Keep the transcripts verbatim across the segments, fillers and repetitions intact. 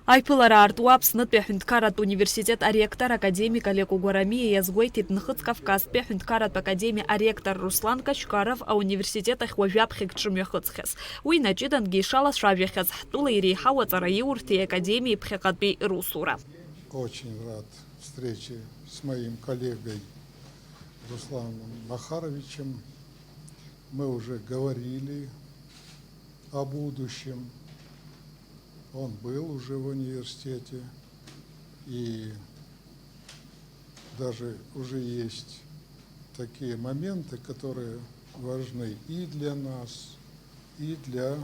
Аиԥылара аартуа Аԥснытәи аҳәынҭқарратә университет аректор академик Олег Угәарамиа иазгәеиҭеит Нхыҵ Кавказтәи аҳәынҭқарратә академиа аректор Руслан Качкаров ауниверситет ахь уажәы аԥхьагь дшымҩахыҵхьаз. Уи наҷыдангьы ишалацәажәахьаз ҳтәыла иреиҳау аҵараиурҭеи академиеи ԥхьаҟатәи русура. Очень рад встрече с моим коллегой Русланом Бахаровичем. Мы уже говорили о будущем. Он был уже в университете, и даже уже есть такие моменты, которые важны и для нас, и для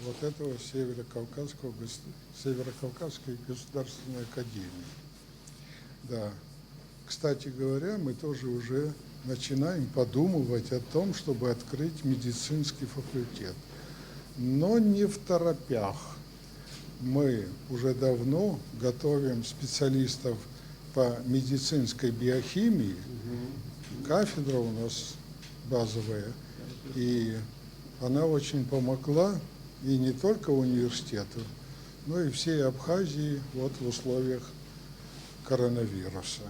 вот этого Северо-Кавказского гос-, Северо-Кавказской государственной академии. Да. Кстати говоря, мы тоже уже начинаем подумывать о том, чтобы открыть медицинский факультет. Но не в торопях. Мы уже давно готовим специалистов по медицинской биохимии. Кафедра у нас базовая. И она очень помогла и не только университету, но и всей Абхазии вот в условиях коронавируса.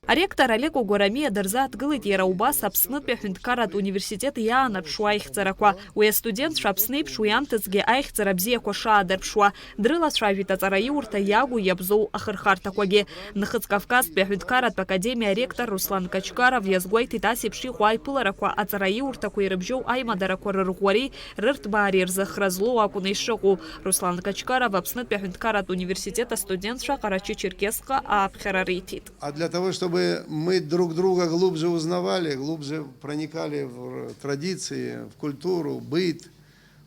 Аректор Олег Огорамиа дырзааҭгылеит иара убас Аԥснытәи аҳәынҭқарратә университет иаанаԥшуа аихьӡарақәа. Уи астудентцәа Аԥсны еиԥш уи анҭыҵгьы аихьӡара бзиақәа шаадырԥшуа. Дрылацәажәеит аҵараиурҭа иагу иабзоу ахырхарҭақәагьы. Нхыҵ Кавказтәи аҳәынҭқарратә академиа аректор Руслан Качкаров иазгәеиҭеит ас еиԥш иҟоу аиԥыларақәа аҵараиурҭақәа ирыбжьоу аимадарақәа рырӷәӷәареи рырҭбаареи рзы хра злоу акәны ишыҟоу. Руслан Качкаров Аԥснытәи аҳәынҭқарратә университет астудентцәа Ҟарачы-Черкесҟа ааԥхьара риҭеит. А для того, чтобы мы друг друга глубже узнавали, глубже проникали в традиции, в культуру, быт.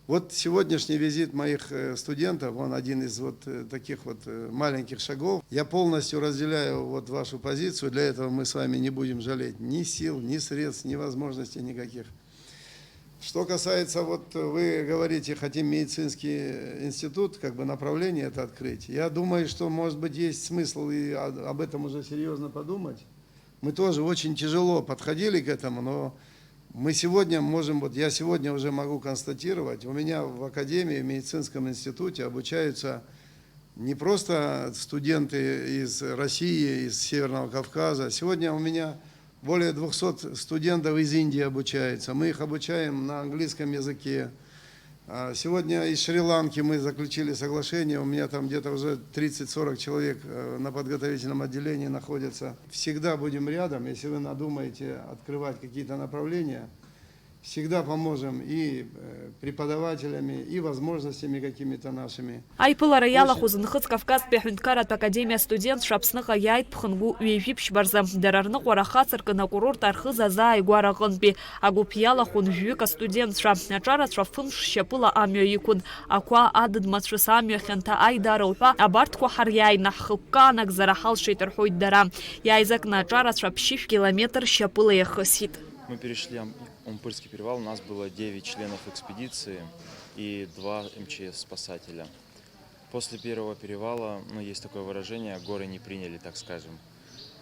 Вот сегодняшний визит моих, э, студентов, он один из вот, э, таких вот, э, маленьких шагов. Я полностью разделяю вот вашу позицию, для этого мы с вами не будем жалеть ни сил, ни средств, ни возможностей никаких. Что касается, вот вы говорите, хотим медицинский институт, как бы направление это открыть. Я думаю, что, может быть, есть смысл и о-, об этом уже серьёзно подумать. Мы тоже очень тяжело подходили к этому, но мы сегодня можем, вот я сегодня уже могу констатировать, у меня в академии, в медицинском институте обучаются не просто студенты из России, из Северного Кавказа. Сегодня у меня более двухсот студентов из Индии обучаются. Мы их обучаем на английском языке. А, сегодня из Шри-Ланки мы заключили соглашение. У меня там где-то уже тридцать-сорок человек, э, на подготовительном отделении находятся. Всегда будем рядом, если вы надумаете открывать какие-то направления. Всегда поможем и, э, преподавателями, и возможностями какими-то нашими. Аиԥылара иалахәыз Нхыҵ Кавказтәи аҳәынҭқарратә академиа астудентцәа Аԥсныҟа иааит ԥхынгәы ҩажәи ԥшьба рзы. Дара рныҟәара ахацыркын акурорт Архыз азааигәара аҟынтәи. Агәыԥ иалахәын жәаҩык астудентцәа. Аҿарацәа фымш шьапыла амҩа иқәын. Ақәа, адыд мацәыс амҩа хьанҭа аидара уҳәа, абарҭқәа ҳариааины ҳхықәкы аанагӡара ҳалшеит рҳәоит дара. Иааизакны аҿарацәа ԥшьышә километр шьапыла иахысит. Мы перешли Ам-, Умпырский перевал, у нас было девять членов экспедиции и два М Ч С спасателя. После первого перевала, ну, есть такое выражение, горы не приняли, так скажем.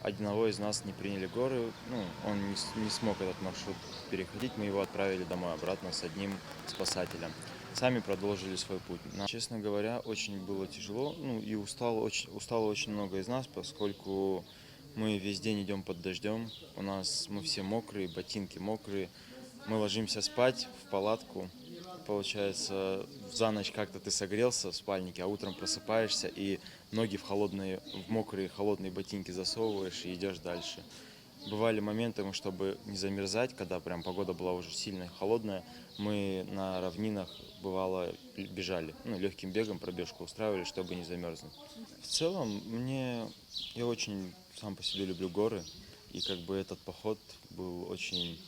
Одного из нас не приняли горы, ну, он не с-, не смог этот маршрут переходить, мы его отправили домой обратно с одним спасателем. Сами продолжили свой путь. На-, честно говоря, очень было тяжело, ну, и устало очень, устало очень много из нас, поскольку мы весь день идём под дождём, у нас, мы все мокрые, ботинки мокрые, мы ложимся спать в палатку, получается, за ночь как-то ты согрелся в спальнике, а утром просыпаешься и ноги в холодные, в мокрые холодные ботинки засовываешь и идёшь дальше. Бывали моменты, мы, чтобы не замерзать, когда прям погода была уже сильно холодная, мы на равнинах, бывало, бежали, ну, лёгким бегом пробежку устраивали, чтобы не замёрзнуть. В целом, мне, я очень сам по себе люблю горы, и как бы этот поход был очень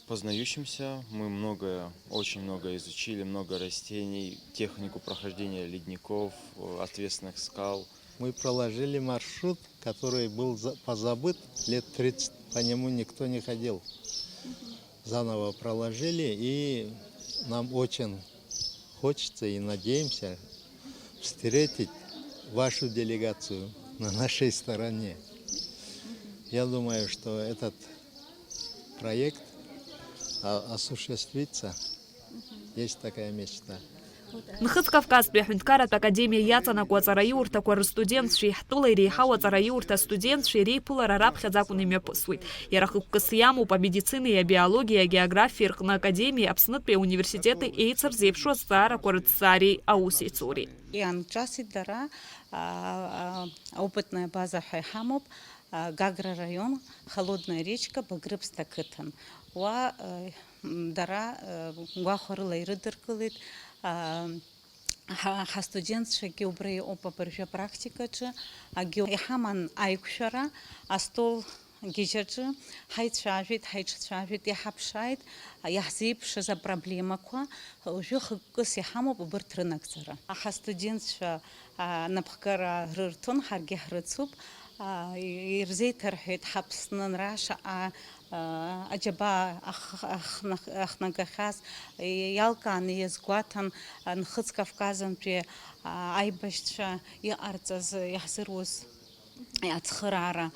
познающимся. Мы многое, очень многое изучили, много растений, технику прохождения ледников, э, отвесных скал. Мы проложили маршрут, который был за-, позабыт лет тридцать, по нему никто не ходил. Заново проложили, и нам очень хочется и надеемся встретить вашу делегацию на нашей стороне. Я думаю, что этот проект, а, осуществится. Есть такая мечта. Нхыҵ-Кавказтәи аҳәынҭқарратә академиа иаҵанакуа аҵараиурҭақәа рыстудентцәеи ҳтәыла иреиҳау аҵараиурҭа астудентцәеи реиԥылара раԥхьаӡа акәны имҩаԥысуеит. Иара хықәкыс иамоуп амедицинеи абиологиеи агеографиеи рҟны академиеи Аԥснытәи ауниверситети еицырзеиԥшу азҵаарақәа рыҭҵаареи аусеицуреи. Ианҿасит дара, а, а, опытная база ҳәа иҳамоуп, а, Гагра раион, Холодная речка, Багрыԥсҭа қыҭан. Уа, а, м, дара, а, гәахәарыла ирыдыркылеит, а, ҳа-, ҳастудентцәагьы убра иҟоуп абыржәы апрактикаҿы, агьы иҳаман аиқәшәара, астол гьежьаҿы ҳаицәажәеит, ҳаиҿцәажәеит, иҳаԥшааит, иаҳзеиԥшыз апроблемақәа, уажәы хықәкыс иҳамоуп убырҭ рынагӡара. Ҳастудентцәа, а, напхгара рырҭон, ҳаргьы ҳрыцуп, а, ирзеиҭарҳәеит ҳаԥсны анра шаҟа, а, аџьабаа ах-, ахнах-, ахнагахьаз, иалкааны иазгәаҭан, а, Нхыҵ Кавказынтәи, а, аибашьцәа иҟарҵаз, иаҳзыруз ацхыраара.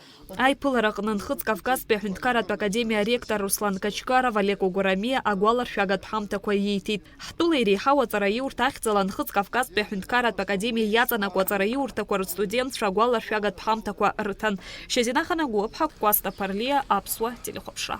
Аиԥылара аҟны Нхыҵ Кавказтәи аҳәынҭқарратә академиа аректор Руслан Качкаров Олег Огурамиа агәаларшәагатә ҳамҭақәа ииҭеит. Ҳтәыла иреиҳау аҵараиурҭа ахьӡала Нхыҵ Кавказтәи аҳәынҭқарратә академиа иаҵанакуа аҵараиурҭақәа рыстудентцәа агәаларшәагатә ҳамҭақәа рыҭан. Шьазина Ханагәыԥҳа, Кәасҭа Ԥарлиа, Аԥсуа телехәаԥшра.